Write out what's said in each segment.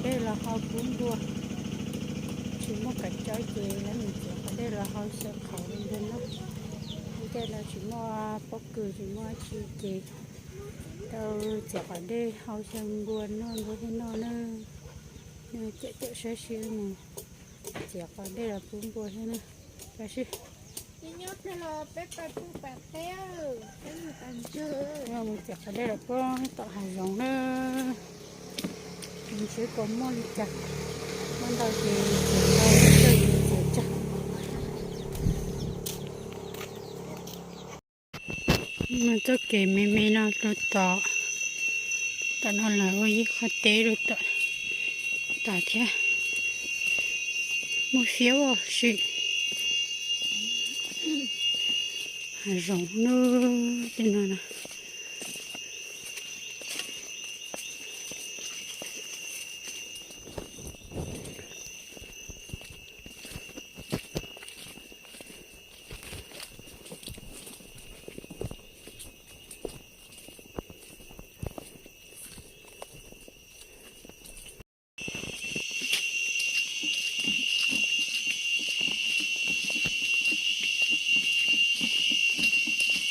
Dej los hau pub npua, tsis muaj kav cawv ces lawv mus txiav qos dej los hau xyaw qhauv li ntawd na. Tej no tsis muaj pob kws tsis muaj tsi ces tau txiav qos dej hau xyaw npua noj npua thiaj noj na. Nws cawm cawm siab siab mus txiav qos dej los pub npua thiab na. Tab sis mus txiav qos dej los pub tom hav zoov na. Seb puas muaj li cas, muaj ntau ces txiav ntau, tsis muaj ces txiav tsawg. Mas txoj kev me me no rau tom, tom no lawv ua ib qho teb rau tom tas thiab. Muaj fiab ua si hav zoov na, tej no na.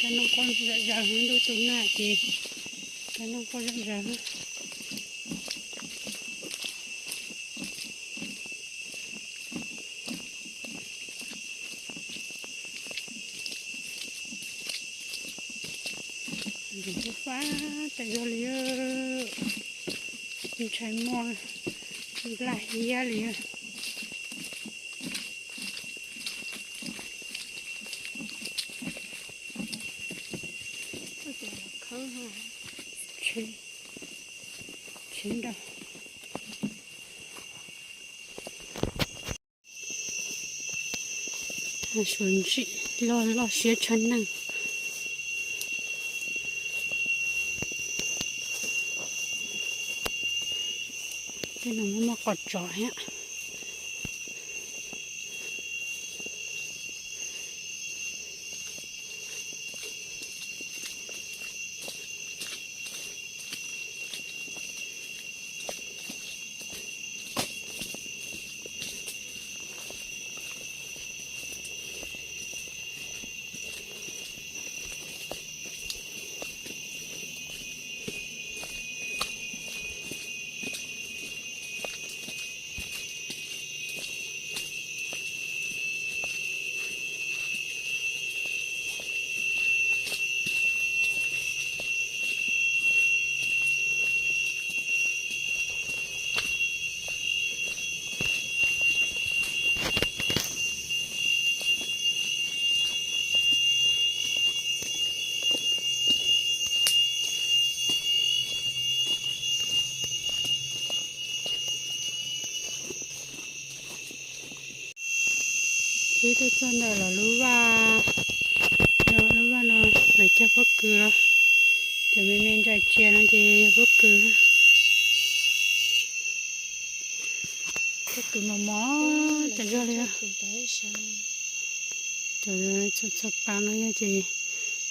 Cov no quaj zom zaws, ntuj tus nag ces cov no quaj zom zaws. Fab fab tas zog li, ntshai muaj nplaj hiab li. Tsheb, tsheb nrog suav ntsim loj loj siab tshaj neeg. Tej no muaj muaj qos tsov thiab. Pib tuaj txog ntawm los lub vaj no, lub vaj no lawv cog pob kws los, cov me me ntsa tsias no ces yog pob kws. Pob kws mos mos tas zog li. Cov txhua txhua pa no yog ces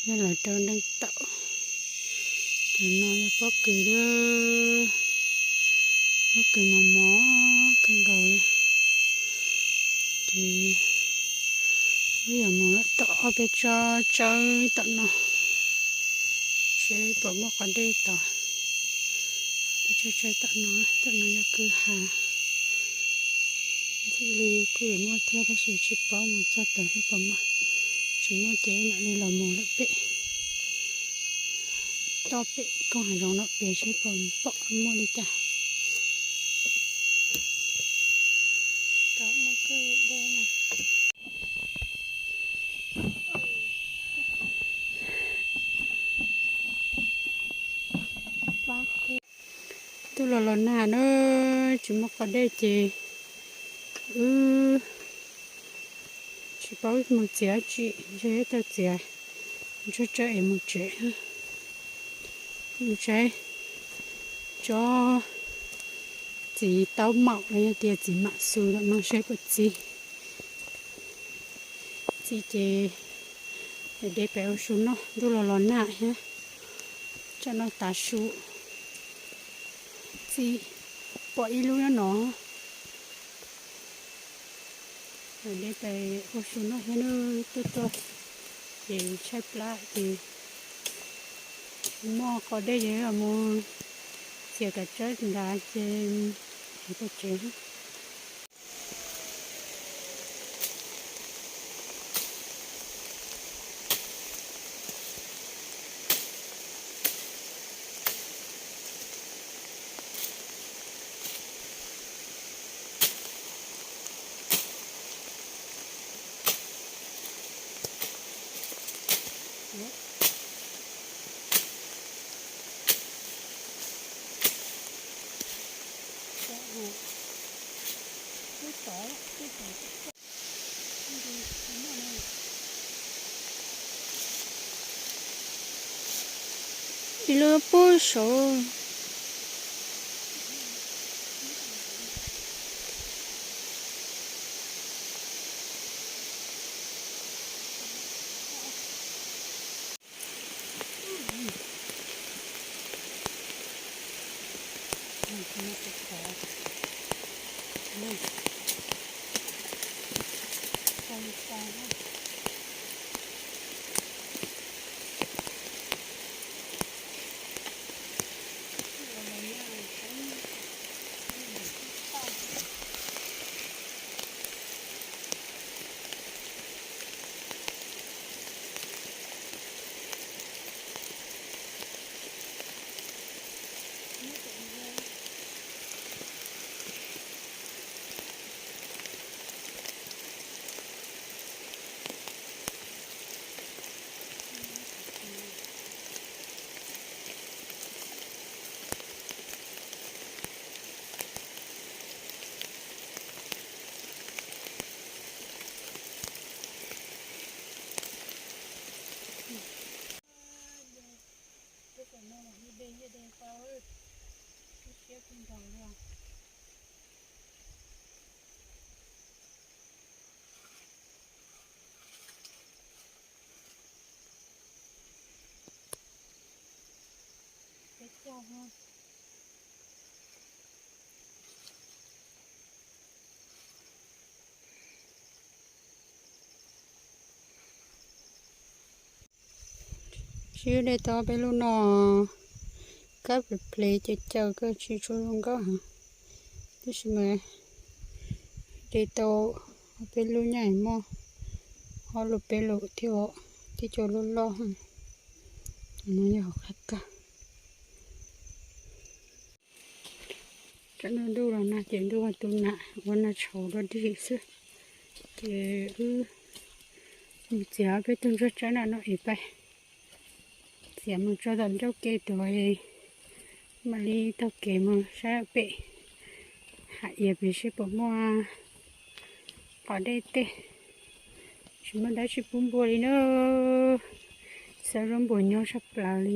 yog lawv rau nreej taum. Cov no yog pob kws, pob kws mos mos kawg nkaus li. Ces wb yuav mus tom ob peb tsob tsawb tom no seb puas muaj qos dej tod. Peb tsob tsawb tom no, tom no yog kwj ha. Thiaj li kuj yuav muaj thiab tab sis tsis paub mus txog tod seb puas muaj. Tsis muaj ces mam li los mus lawm pem, toj pem koog hav zoov no pem seb puas pom muaj li cas. Ntuj los los nag na, tsis muaj qos dej ces wb tsis paub mus txiav tsi, ntshe tau txiav tsob tsawb es mus tsev. Mus saib tsob txiv taub maum los yog tias txiv mam xu tom no seb puas txi. Txi ces de pem ua su noj, ntuj los los nag thiab, tsam no tav su txi. Pom ib lub nyob no. Dej tais ua su noj thiab na, tuaj tuaj ces tshaib plab ces tsis muaj qos dej ces mus txiav kav tsawb nrad ces pais tsev. Ib lub pub saud. Sib de tau peb lub no, kab ples ples caws caws kawg tsis tshua zoo nkauj heev, tab sis mas de tau peb lub nyaj muaj ob lub peb lub thiab, tib co loj loj, no yog hauv qab kag. Tsam no ntuj los nag ces ntuj ua tus nam ua nag tshauv dua dig xwb, ces wb mus txiav peb tug ntsuag tsawb na no es pais txiav mus tso tom ncauj ke tod, mam li taug kev mus saib pem hav iav pem seb puas muaj qos dej tej. Tsis muaj dab tsi pub npua li na, xav zoo npuas nyob sab plaws li.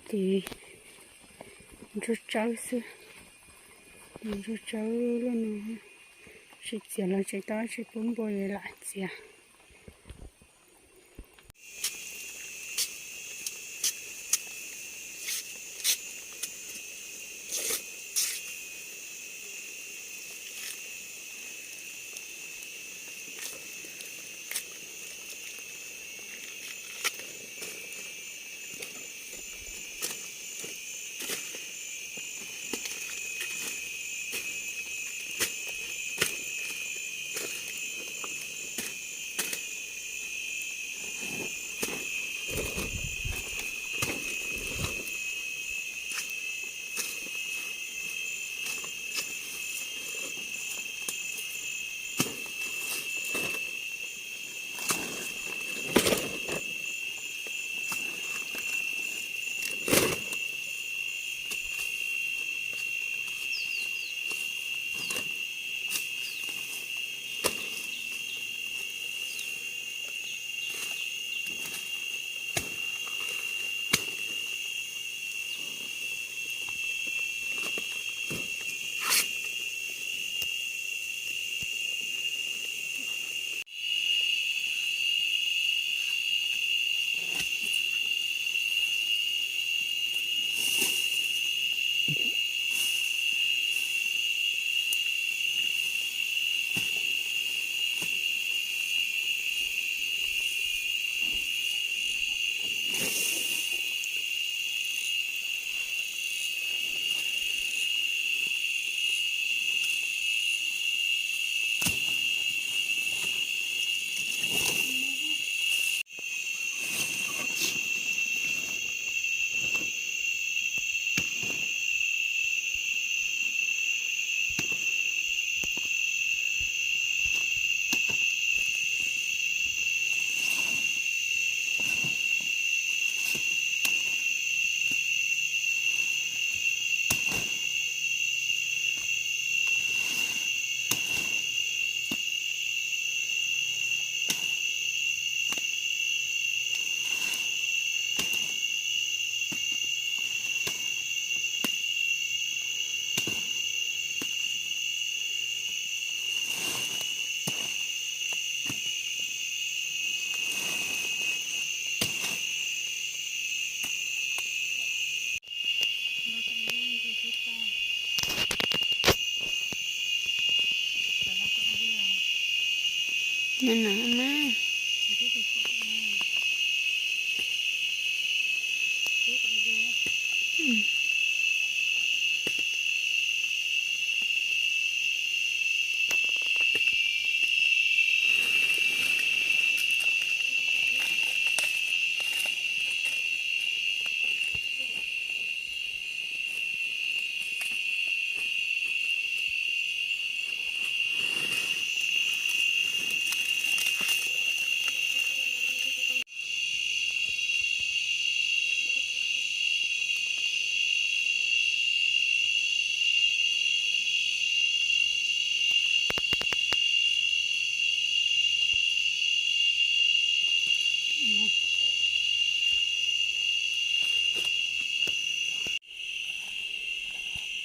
Ces ntsuag tsawb xwb, ntsuag tsawb loj no, tsis txiav los tsis tau dab tsi pub npua li lam txiav. Nws na.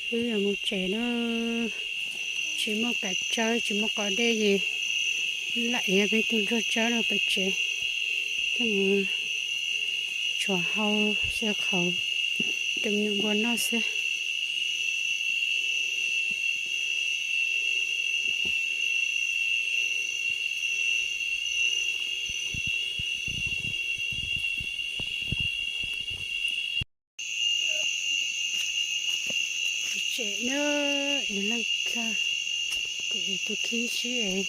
Wb yuav mus tsev na, tsis muaj kav tsawb tsis muaj qos dej ces lam ev peb tug ntsuag tsawb no pem tsev, coj mus tsuav hau xyaw qhauv rau me nyuam npua noj xwb. Tsev na, es leej kawg, kuv tus khib sib es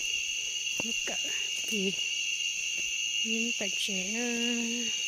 lub kawm ces pem tsev.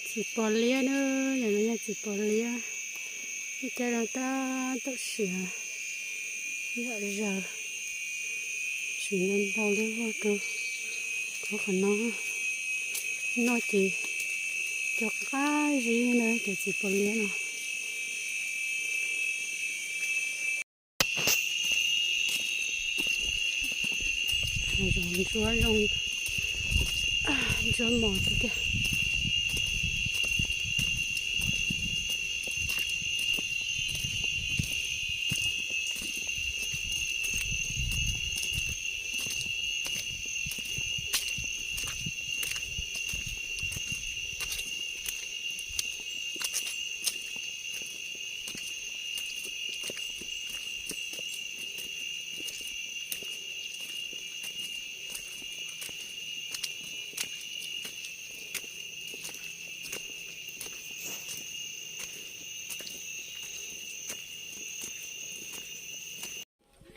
Txiv pos liab na, yog no yog txiv pos liab, ib caj dab tab tom siav zom zaws, siav ntau ntau li vog rau qhov no noj ces cov qab zib na cov txiv pos liab no. Zov ntsuab zoo, ntsuab mos tiag tiag.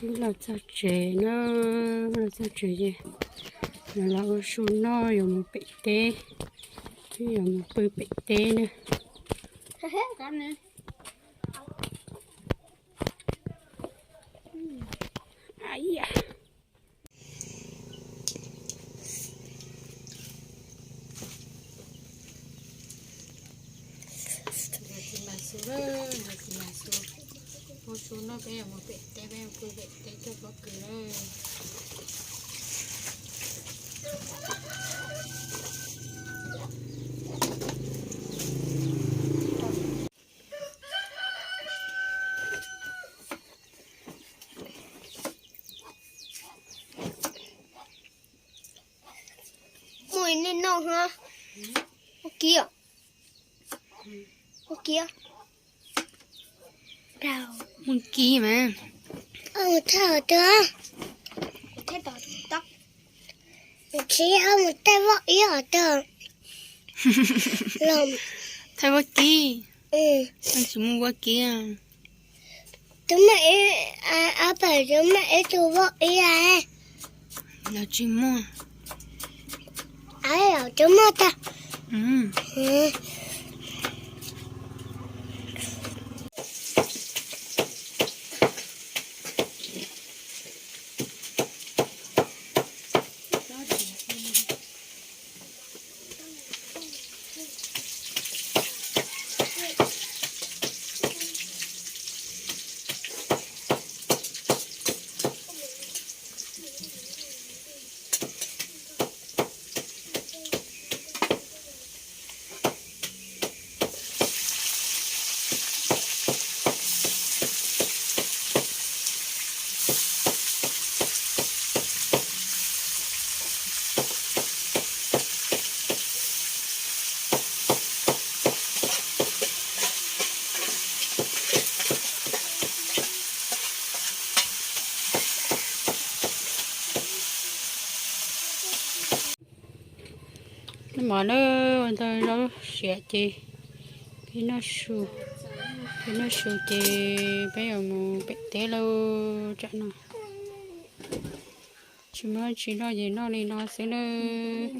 Wb los txog tsev na, los txog tsev ces Los ua su noj yuav mus pem teb, yuav mus pw pem teb na. Ua su noj peb yuav mus pem teb, peb mus pw pem teb tuaj pob kws lawm. Muaj nej noj ha. Muaj kib, muaj kib, muaj kib mas. Thaj tw, tsis yog mus thaij voj ib os tw. Thaij voj kib. Tsis mus voj kib. Tus muaj ib, a pam tus muaj ib tug voj ib a. Los tsis muaj. Tus muaj tag. Mov na, ua ntawd zaub siav ces peb noj su, peb noj su ces peb yuav mus pem teb lauj. Tsam no tsis muaj tsis noj ces noj li no xwb nawb.